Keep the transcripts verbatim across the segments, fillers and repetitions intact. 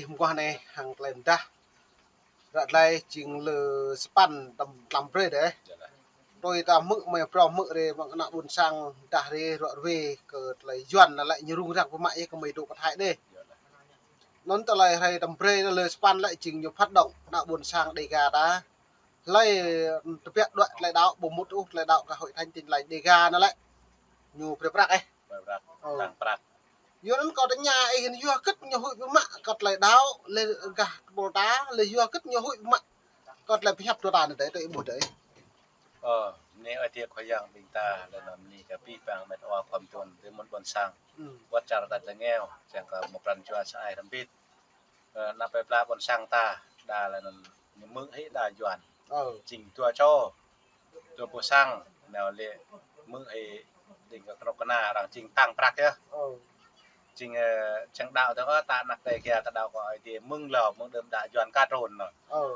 Mơguah anai hăng tơlơi mơdah. Ră tơlơi jing lơ sapăn tlam, tlam brơi dêh. Tui ta hmư̆, mơi phrâo hmư̆ rai, mơ̆ng ană ƀôn sang mơdah rai ruă ruê kơ tơlơi Yuan anŭn lĕ ñu rŭng răng pơmă yơh kơ mơi dŏ pơ Thái dêh. Anŭn tơlơi hrơi tlam brơi anŭn lơ sapăn lĕ jing ñu phát động ană ƀôn sang Đêga ta. Hlơi tơbiă đuaĭ tơlơi đaŏ, ƀu mŭt ôh tơlơi đaŏ kơ Hội Thánh Tin Lành Đêga anŭn lĕ ñu brơi prăk ĕh. Brơi prăk, ơ, tăng prăk. Yua anŭn kâo tơña ih, yua hơget ñu huĭ pơmă kơ tơlơi đaŏ, lĕ gah tơpul ta, lĕ yua hơget ñu huĭ pơmă kơ tơlơi pơhiăp dua ta anai dêh, tui ih ƀuh dêh. Ơ, bơni Ơi Adai Khua Yang ƀing ta, laih anŭn bơni kơ abih bang met wa khua mơtuan, tơmŭn ƀôn sang. Hmm. Wơ̆t čar ta tơngeo, čang kơ mơ̆ pran jua sa ai rơmbit. Ơ, ană plei pla ƀôn sang ta, đa laih anŭn ñu hmư̆ hĭ đa Yuan. Ơ. Jing dua čô, dua boh sang, nao lĕ hmư̆ hĭ đing kơ kơnuk kơna arăng jing tăng prăk yơh. Ơ. Jing, ơ, čang đaŏ tơ̆ng ơ, ta ană Đêga ta đaŏ kơ Ơi Adai mơ̆ng hlâo, mơ̆ng đưm đă Yuan ka trŭn anŭn. Ơ.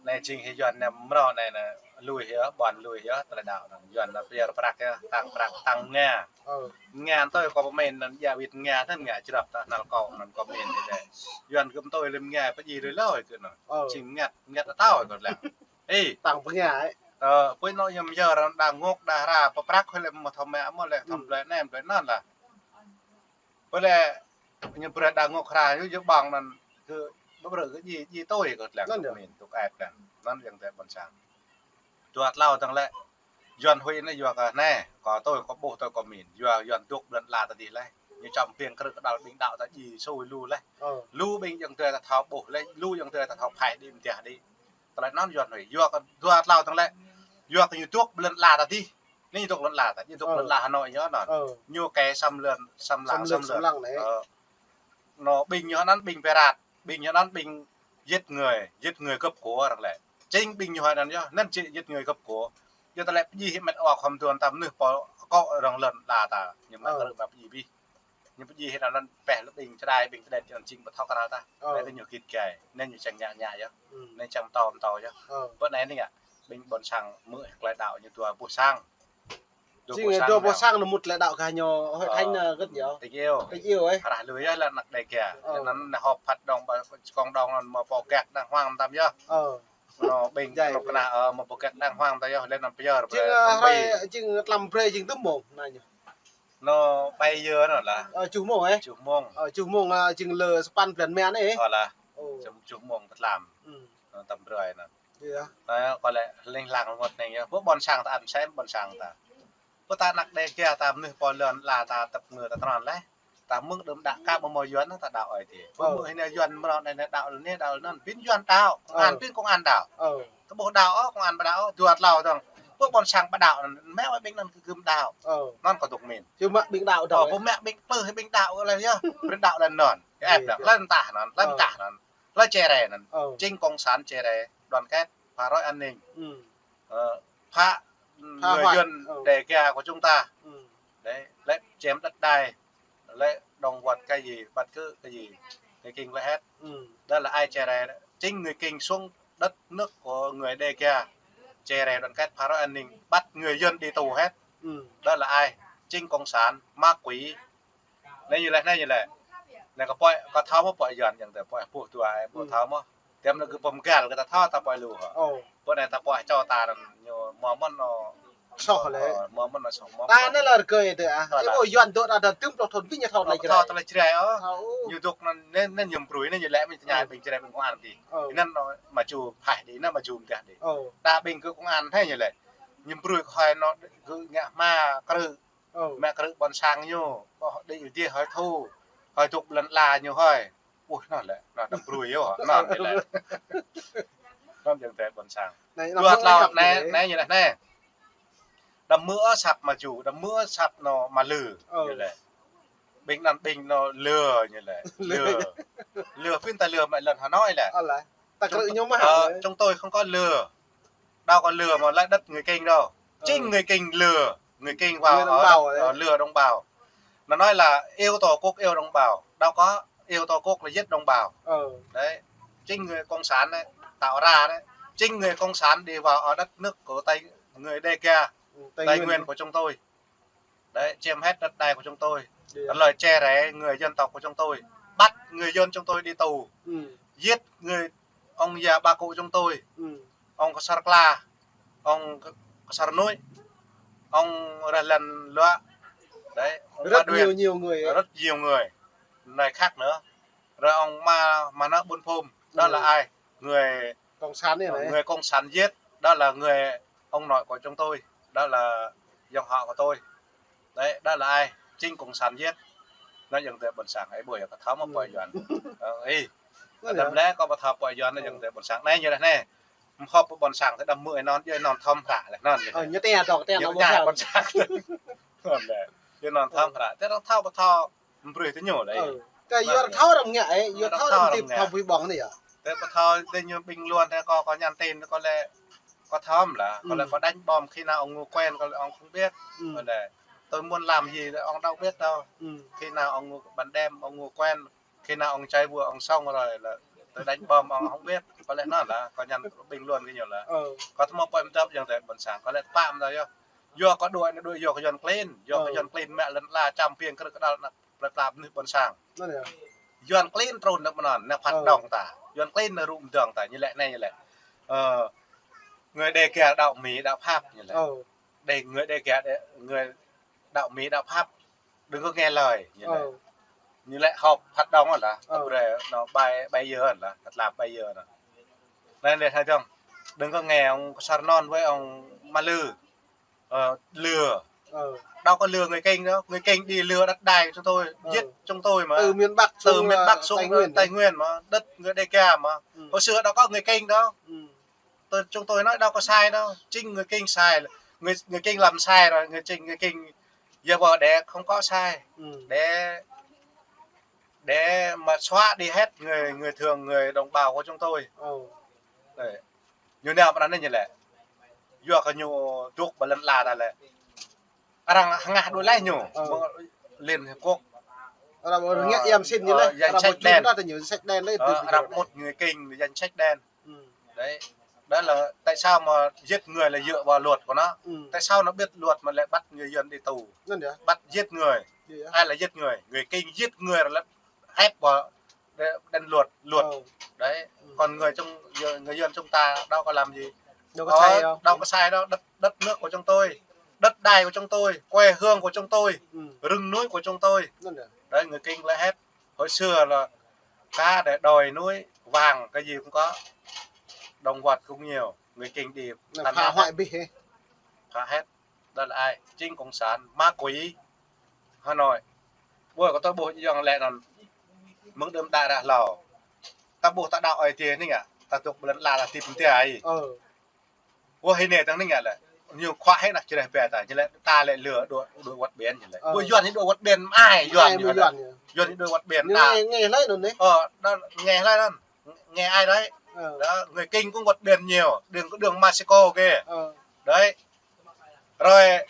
Anai jing hĭ Yuan anai mrâo anai anai lui hĭ, ƀuăn lui hĭ, tơlơi đaŏ anŭn. Yuan anŭn pơyơr prăk yơh, tăng prăk, tăng mơnga. Ơ. Mơnga tui kâo pơmĭn anŭn, djă wĭt mơnga anŭn, mơnga črăp ta hnal kâo anŭn kâo pơmĭn dêh. Yuan kơ tui lĕ mơnga pơjing lui hlâo kơ anŭn. Ơ. Jing mơnga, mơnga ta tao kơ lăng. Ê. Tăng mơnga ĕh. Ơ, pui anŭn ñu pơyơr đa ngŏk, đa hra, pơprăk hơi lĕ mơ̆ thâo mă, mơ̆ lĕ thâo blơi anai, blơi anŭn lah. Pơ lĕ ñu brơi đa ngŏk hra, yua yua ƀơ̆ng anŭn kơ ƀu brơi kơ djai, djai tui kơ lăng. Anŭn yơh. Min tŭk ĕp lăng. Anŭn yang tơ ƀôn sang. Dua tlâo tơ̆ng lĕ. Yuan huĭ anai yua kơ anai, kâo tui, kâo ƀuh tui kâo pơmĭn. Yua Yuan dŏ ƀlŏn ala ta dih laih. Ñu čăm ƀing krư̆ kơđăl ƀing đaŏ ta djai sui lu laih. Ơ. Lu ƀing yang tơ ta thâo ƀuh laih, lu yang tơ ta thâo phaih đĭ mơtiah đĭ. Tơlơi anŭn Yuan huĭ. Yua kơ dua tlâo tơ̆ng lĕ. Yua kơ ñu dŏ ƀlŏn ala ta dih. Anai ñu dŏ ƀlŏn ala ta, ñu dŏ ƀlŏn ala Hà Nội ñu anŭn. Ơ. Ñu kơ xâm lược, xâm lược, xâm lược, xâm lược. Xâm lược anai. Ơ. Anŭn ƀing ñu anŭn ƀing pơrat, ƀing ñu anŭn ƀing giết người, giết người cướp của arăng lĕ. Jing ƀing ñu anŭn yơh, anŭn či giết người cướp của. Yua tơlơi pơjing hĭ met wa khua mơtuan ta mơnuih pô akŏ arăng lŏn ala ta, ñu mă krư̆ mă pơjing abih. Ñu pơjing hĭ anŭn pĕh lu ƀing čơđai, ƀing tơđet, anŭn jing ƀu thâo krăn ta. Ơ. Anai kơ ñu git gai, anai ñu čang ngă ngă yơh. Hmm. Anai čang mơtâo mơtâo yơh. Ơ. Pơ anai anai ngă, ƀing ƀôn sang hmư̆ tơlơi đaŏ ñu dua boh sang. Dua boh sang. Jing dua boh sang anŭn mŭt tơlơi đaŏ gah ñu Hội Thánh, ơ, gơ̆t ñu. Tình yêu. Tình yêu ĕh. Rah lui yơh lĕ ană Đêga. Ơ. Anŭn anai họp hoạt động ƀơi cộng đồng anŭn mơ̆ pô gak đang hoang tam yơh. Ơ. Anŭn ƀing anŭn kơna, ơ, mơ̆ pô gak đang hoang tam yơh, lĕ anŭn pơyơr. Jing, ơ, hrơi, jing tlam brơi jing tŭm mông anai ñu. Anŭn ƀai yơ anŭn lah. Ơ, tơjuh mông ĕh. Tơjuh mông. Ơ, tơjuh mông, ơ, jing lơ sapăn blan mơ̆n ĕh. Ơ lah. Ơ. Tơjuh, tơjuh mông tlam. Hmm. Anŭn tlam brơi anŭn. Ơ, kâo lĕ hling hlang rơngot anai yơh. Pơ ƀôn sang ta ăn sem ƀôn sang ta. Pơ ta ană Đêga ta mơnuih pô lŏn ala ta tơpă ngă ta trăn laih. Ta mơ̆ng đưm đă kơ ƀu hmâo Yuan ta đaŏ Ơi Adai. Pơ mơ̆ hĭ anai Yuan mrâo anai đaŏ lĕ anai đaŏ lĕ anŭn. Ƀing Yuan đaŏ, công an ƀing công an đaŏ. Ơ. Kơ ƀuh đaŏ ôh, công an ƀu đaŏ ôh, dua tlâo tơ̆ng. Pơ ƀôn sang ƀu đaŏ anŭn, mơ̆ ƀing anŭn kơ gơ̆m đaŏ. Ơ. Anŭn kâo dŏ pơmĭn. Či mă ƀing đaŏ đaŏ. Ơ, pơ mă ƀing pơ hĭ ƀing đaŏ lĕ yơh. Ƀing đaŏ lĕ anŭn. Kơ ĕp đaŏ, lĕ mơtah anŭn, lĕ mơtah anŭn. Lĕ čere anŭn. Ơ. Jing cộng sản čere, đoàn kết, phá rối an ninh. Hmm. Ơ, phá, phá hoại người dân Đêga của chúng ta. Ừ. Đấy, lấy chiếm đất đai, lấy động vật cái gì, bất cứ cái gì, người Kinh lấy hết. Ừ. Đó là ai chia rẽ? Chính người Kinh xuống đất nước của người Đêga, chia rẽ đoàn kết, phá rối an ninh, bắt người dân đi tù hết. Ừ. Đó là ai? Chính cộng sản, ma quỷ, anai ñu lĕ, anai ñu lĕ. Anai kơ pô, kơ thâo mơ̆ pô Yuan yang tơ pô ƀuh dua, ƀuh thâo mơ̆. Tiăm anŭn kơ pơm gal kơ ta thâo ta pô lu hă. Ơ. Pô anai ta pô čô ta anŭn ñu mơ̆ mơ̆n anŭn. Soh lĕ. Ơ, mơ̆ mơ̆n anŭn soh mơ̆. Ta anai lĕ rơgơi tơ ah. Ơ, ih lah. Ƀuh Yuan dŏ ta đa tŭm plŏh thun ƀing ñu thâo tơlơi Jrai. Thâo tơlơi Jrai ơ. Thâo. Ñu dŏ anŭn anai, anai ñu brơi, anai ñu lĕ ƀing tơña ƀing Jrai ƀing công an dih. Ơ. Anŭn anŭn mă jum phaih dih, anŭn mă jum mơtiah dih. Ơ. Đa ƀing kơ công an anai ñu lĕ. Ñu brơi kơ hơi anŭn kơ ngă hma krư̆. Ơ. Mă krư̆ ƀôn sang ñu, ƀôh đĭ dih hơi thu, hơi dŏ ƀlŏn ala ñu hơi. Ui, anŭn lĕ, anŭn đăm brơi yơh, anŭn lĕ. Anŭn yang tơ ƀôn sang. Anai, dua tlâo anai, anai ñu lĕ anai. Đăm hmư̆ asăp mă jum, đăm hmư̆ asăp anŭn mă lư, ơ, ñu lĕ. Ƀing anŭn ƀing anŭn lư ñu lĕ. Lư. Lư. Lư, pin ta lư mă lŏn Hà Nội lĕ. Ơ lĕ. Ta krư̆ ñu mă. Ơ, chúng tôi không có lừa. Đâu có lừa mà lấy đất người Kinh đâu. Chính người Kinh lừa. Người Kinh vào ở, ở lừa đồng bào. Nó nói là yêu Tổ quốc, yêu đồng bào. Đâu có yêu Tổ quốc là giết đồng bào. Đấy. Chính người cộng sản đấy, tạo ra đấy. Chính người cộng sản đi vào ở đất nước của Tây, người Đêga, Tây Nguyên của chúng tôi. Đấy, chiếm hết đất đai của chúng tôi. Rồi chia rẽ người dân tộc của chúng tôi. Bắt người dân chúng tôi đi tù. Ừ. Giết người, ông già bà cụ chúng tôi. Ừ. Ông Ksor Kla, ông Ksor Nuih, ông Rơh Lăn Lua. Đấy, ông Rất Ba Đuên. Nhiều, nhiều người ấy. Rất nhiều người. Này khác nữa. Rồi ông Ma, Ma Nơ Bun Phum. Đó là ai? Người Cộng sản này này. Người cộng sản giết. Đó là người ông nội của chúng tôi. Đó là dòng họ của tôi. Đấy, đó là ai? Chính cộng sản giết. Nói dòng tệ ƀôn sang ấy, ƀuh yơh, kâo thâo mơ̆ pô Yuan. Ơ, ih. Đăm lĕ kâo ƀu thâo pô Yuan, nói dòng tệ ƀôn sang. Anai ñu laĭ anai. Mơ̆ hŏp pơ ƀôn sang, tơdah mơ̆ anŭn, yơh anŭn thâo mơ̆ ră lĕ anŭn. Ơ, ñu tĕ dŏ, tĕ dŏ ƀôn sang. Anŭn lĕ. Yơh anŭn thâo mơ̆ ră. Tơdah thâo ƀu thâo, mơ̆ brơi tơ ñu lĕ. Ơ, kơ yua thâo arăng ngă, ơ, yua thâo arăng tip thâo bui ƀong anai yơh. Tơ ƀu thâo, tơ ñu bình luận, tơ kâo, kâo nhắn tin, kâo lĕ, kâo thâo mơ̆ lah, kâo lĕ kâo đánh bom, khi nào ông Ngu quen, kâo lĕ ông không biết. Kâo lĕ, tôi muốn làm gì là ông đâu biết đâu. Khi nào ông Ngu, ban đêm ông Ngu quen, khi nào ông cháy bùa, ông xong rồi là tôi đánh bom, ông không biết. Kâo lĕ anŭn lah, kâo nhắn bình luận kơ ñu lah. Kâo thâo mơ̆ pô mơ̆ dŏp dòng tê ƀôn sang, kâo lĕ pơm tơ yơh. Yua kâo đuaĭ, đuaĭ yua kơ Yuan klin, yua kơ Yuan klin mă lŏn ala čăm piêng krư̆ kơđăl ană plơi pla mơnuih ƀôn sang. Anŭn yơh. Yuan klin trŭn nao mơnăn, nao phat đŏng ta. Yuan klin nao rŭ mơdơ̆ng ta, ñu laĭ anai ñu laĭ. Ơ, người Đêga đạo Mỹ đạo Pháp ñu laĭ. Ơ. Đê, người Đêga đê, người đạo Mỹ đạo Pháp. Đừng có nghe lời, ñu laĭ. Ơ. Ñu laĭ họp phat đŏng lah, ơ, ƀơi anŭn bai, bai yơ lah, phat lap bai yơ lah. Anai lĕ hai dòng. Đừng có nghe ông Ksor Non với ông Ma Lư. Ờ, lừa. Ờ. Đâu có lừa người Kinh đâu. Người Kinh đi lừa đất đai của chúng tôi, ờ, giết chúng tôi mà. Từ miền Bắc, từ miền Bắc, ờ, xuống, Tây Nguyên, Tây Nguyên mà. Đất người Đêga mà. Ừ. Hồi xưa đâu có người Kinh đâu. Ừ. Tôi, chúng tôi nói đâu có sai đâu. Chính người Kinh sai. Người, người Kinh làm sai rồi. Người Kinh, người Kinh giờ vào để không có sai. Ừ. Để để mà xóa đi hết người, người thường, người đồng bào của chúng tôi. Ơ. Đấy. Ñu nao pơ anai ñu laĭ. Yua kơ ñu dŏ ƀơi lŏn ala ta lĕ. Arăng hơngah đuaĭ laih ñu. Ơ. Liên Hiệp Quốc. Arăng ƀu ngă iăm sin ñu laih. Danh sách đen. Arăng ƀu čun ta ñu danh sách đen laih. Ơ, arăng mŭt người Kinh danh sách đen. Ừ. Đấy. Đó là tại sao mà giết người là dựa vào luật của nó. Ừ. Tại sao nó biết luật mà lại bắt người dân đi tù? Anŭn yơh. Bắt giết người. Iya. Ai là giết người? Người Kinh giết người là ép vào đe-, đến luật, luật. Ờ. Đấy. Ừ. Còn người trong, người dân chúng ta đâu có làm gì. Đâu có sai đâu. Đâu có sai đâu. Đất, đất nước của chúng tôi, đất đai của chúng tôi, quê hương của chúng tôi, ừ, rừng núi của chúng tôi. Anŭn yơh. Đấy, người Kinh lấy hết. Hồi xưa là cá để đòi núi, vàng cái gì cũng có, động vật cũng nhiều, người Kinh đi phá hoại bih. Phá hết. Đó là ai? Chính cộng sản, ma quỷ Hà Nội. Ƀuh kơ tôi ƀuh yơh lĕ anŭn. Mơ̆ng đưm đă ră hlâo. Ta ƀuh ta đaŏ ai tiê anai ngă, ta dŏ ƀơi lŏn ala ta tip tiê ai. Ơ. Ơ, hĭ anai tơ̆ng anai ngă lĕ. Ñu khuă hĭ ană čơreh bĕ ta, ñu laĭ ta lĕ lừa đuaĭ, đuaĭ wơ̆t ƀiên ñu laĭ. Ơ. Ơ, Yuan hĭ đuaĭ wơ̆t ƀiên, ai Yuan ñu laĭ. Yuan ñu đuaĭ wơ̆t ƀiên ta. Ñu nghe, nghe hlơi anŭn anai. Ơ, đó, nghe hlơi anŭn. Nghe ai đấy. Ơ. Đó, người Kinh cũng wơ̆t ƀiên nhiều. Đường, đường Mexico kìa. Ơ. Đấy. Rồi,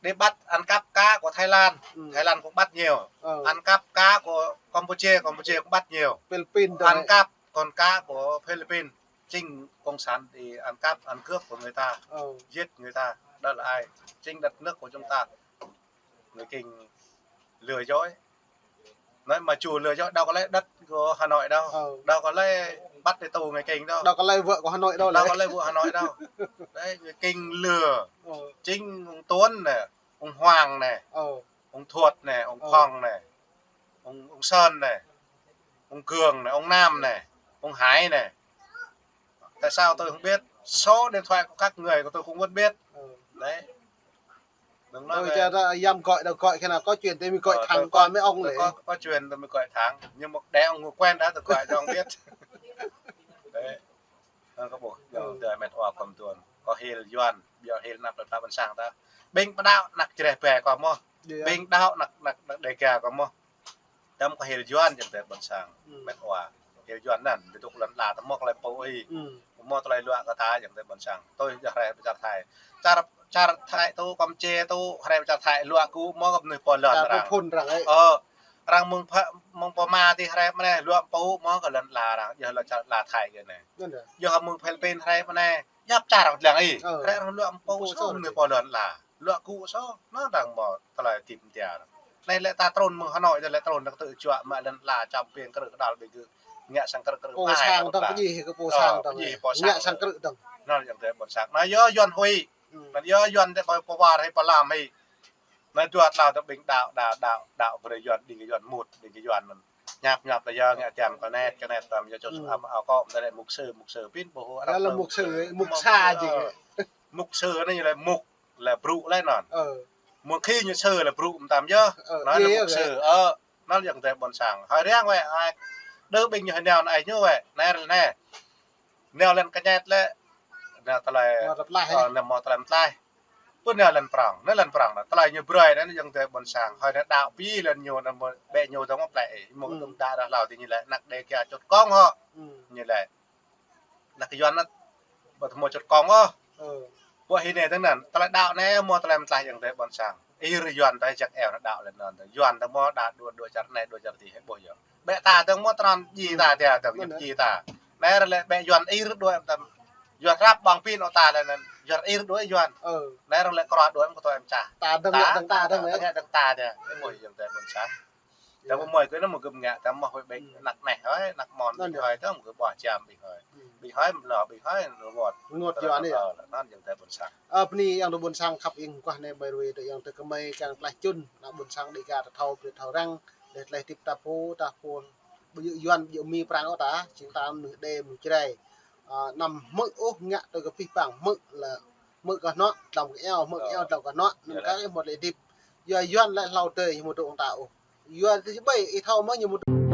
đi bắt, ăn cắp cá của Thái Lan. Ừ. Thái Lan cũng bắt nhiều. Ơ. Ăn cắp cá của Campuchia, Campuchia cũng bắt nhiều. Philippines ăn cắp con cá của Philippines. Chính cộng sản đi ăn cắp, ăn cướp của người ta, ừ, giết người ta. Đó là ai? Chính đất nước của chúng ta. Người Kinh lừa dối. Nói mà chủ lừa dối, đâu có lấy đất của Hà Nội đâu. Ừ. Đâu có lấy bắt đi tù người Kinh đâu. Đâu có lấy vợ của Hà Nội đâu. Đâu có lấy vợ Hà Nội đâu. Đấy, người Kinh lừa. Ừ. Chính ông Tuấn này, ông Hoàng này, ừ, ông Thuột này, ông, ừ, Phong này, ông, ông Sơn này, ông Cường này, ông Nam này, ông Hải này. Tại sao tôi không biết? Số điện thoại của các người của tôi cũng vẫn biết. Ừ. Đấy. Đừng nói về, ơ, yăm gọi đâu gọi, khi nào có chuyện thì mới gọi thẳng qua mấy ông. Ờ, tôi có, có chuyện tôi mới gọi thẳng. Nhưng mà để ông quen đã, tôi gọi cho ông biết. Đấy. Ơ, kâo ƀuh, yơh, tơ met wa kơ mơtuan. Kâo hil Yuan, ƀiă hil ană plơi pla ƀôn sang ta. Ƀing pơđaŏ ană čơreh bĕ kâo mơ̆. Iya. Ƀing đaŏ ană, ană, ană Đêga kâo mơ̆. Tơm kâo hil Yuan jing tơ ƀôn sang. Hmm. Met wa. Hil Yuan anŭn, ƀu dŏ lŏn ala ta mơ̆ tơlơi pô ih. Hmm. Mơ̆ tơlơi luă kơ ta jing tơ ƀôn sang. Tui yơh hrơi pơ čar Thái. Čar, čar Thái tŭ, Kampuchia tŭ, hrơi pơ čar Thái luă kơ mơ̆ kơ mơnuih pô lŏn arăng. Ơ, arăng mơ̆ng pha-, mơ̆ng pô ma tih hrơi mơ̆ anai, luă pô mơ̆ kơ lŏn ala arăng, yơh lŏn čar ala Thái kơ anai. Yơh mơ̆ng Philippines hrơi mơ̆ anai, yap čar arăng lăng ih. Ơ. Hrơi arăng luă pô soh mơnuih pô lŏn ala. Luă kơ soh, anŭn arăng mơ̆ tơlơi tip tiar. Anai lĕ ta trŭn mơ̆ng Hà Nội, ta lĕ trŭn dăng tơ čuă mă lăn ala čăm ping krư̆ kơđal ƀing gơ̆. Ngă sang krư̆ krư̆. Pô sang dăng, pơjing kơ pô sang dăng. Pơjing pô sang. Ngă sang krư̆ dăng. Anŭn yơh tơ ƀôn sang. Anai yơh Yuan huĭ. Anai yơh Yuan tơ ƀơi pơwar hĭ pơlam hĭ. Anai dua tlâo tơ ƀing đaŏ, đaŏ, đaŏ, đaŏ brơi Yuan, đing kơ Yuan mŭt, đing kơ Yuan anŭn. Ñăp, ñăp tơ yơh ngă tiăm kơ net, kơ net tăm yơh čŏk sŭ am ao kŏ, tơ lĕ mục sư, mục sư pin ƀu hơ̆. Yơh lĕ mục sư, mục sa jing. Mục sư anai lĕ mục lĕ brŭ lĕ anŭn. Mơ̆ng khi ñu sư lĕ brŭ mơtam yơh. Anŭn lĕ mục sư. Ơ, anŭn yơh tơ ƀôn sang. Hơi riăng wĕ, ai. Đơ ƀing ñu hơi nao anai ñu wĕ. Anai lĕ anai. Nao lĕ kơ net lĕ. Nao tơlơi. Ơ, nao mơ̆ tơlơi mơtlaih. Pơ nao lĕ prŏng, nao lĕ prŏng. Tơlơi ñu brơi anŭn yơh tơ ƀôn sang. Hơi nao đaŏ pi lĕ ñu, nao mơ̆ ƀĕ ñu dong mơ̆ plĕ. Mơ̆ tơm đa rah hlâo tơ ñu lĕ anak Đêga čŭt kông hŏ. Ñu lĕ. Anak Yuan anŭn, ƀu thâo mơ̆ čŭt kông ôh. Ƀu hĭ anai dơ̆ng anŭn, tơlơi đaŏ anai mơ̆ tơlơi mơtlaih yơh tơ ƀôn sang. Ih rơ̆ Yuan tơ jak eo anŭn đaŏ lĕ anŭn tơ. Yuan tơ mơ̆ đaŏ dua, dua čar anai, dua čar adih, ƀuh yơh. Ƀĕ ta dơ̆ng mơ̆ trăn ji ta, ta dơ̆ng ji ta. Anai rơ̆ lĕ ƀĕ Yuan ih rơ̆ đuaĭ mơtam. Yuan hrăp ƀơ̆ng pin ôh ta lĕ anŭn, Yuan ih rơ̆ đuaĭ Yuan. Anai rơ̆ lĕ krua đuaĭ mơ̆ kơ tơlơi mơčah. Ta dơ̆ng, ta dơ̆ng, ta dơ̆ng, ta dơ̆ng, ta dơ̆ng. Ƀuh yơh tơ ƀôn sang. Tơ mơ̆ mơi kơ anŭn mơ̆ gơ̆ ngă tơ mơ̆ huĭ ƀĕ anak neh hơi, anak mon ƀing hơi tơ mơ̆ gơ̆ ƀuah čăm ƀing hơi. Ƀing hơi mơ̆ lŏ ƀing hơi rơngot. Rơngot Yuan anai. Anŭn yơh tơ ƀôn sang. Ơ, bơni yơh tơ ƀôn sang khăp ing kuah anai ƀai rui tơ yơh tơ kơmơi kiăng tlaih čun, anak ƀôn sang Đêga ta thâo brơi thâo răng, lĕ tlaih tip ta pô, ta pô. Ƀu djơ̆ Yuan, ƀu djơ̆ Mi Prang ôh ta, jing ta mơnuih Êđê mơnuih Jrai. Ơ, anăm hmư̆ ôh ngă tơ kơ pih pang hmư̆ lĕ, hmư̆ kơ hnuă, tlŏm kơ eo, hmư̆ kơ eo, tlŏm kơ hnuă, anŭn kơ ih mơ̆ lĕ tip. Yua Yuan lĕ hlâo tơ, ih mơ̆ dŏ ƀơi ta ôh. Yua tơ či ƀai, ih thâo mơ̆ ñu mơ̆ dŏ.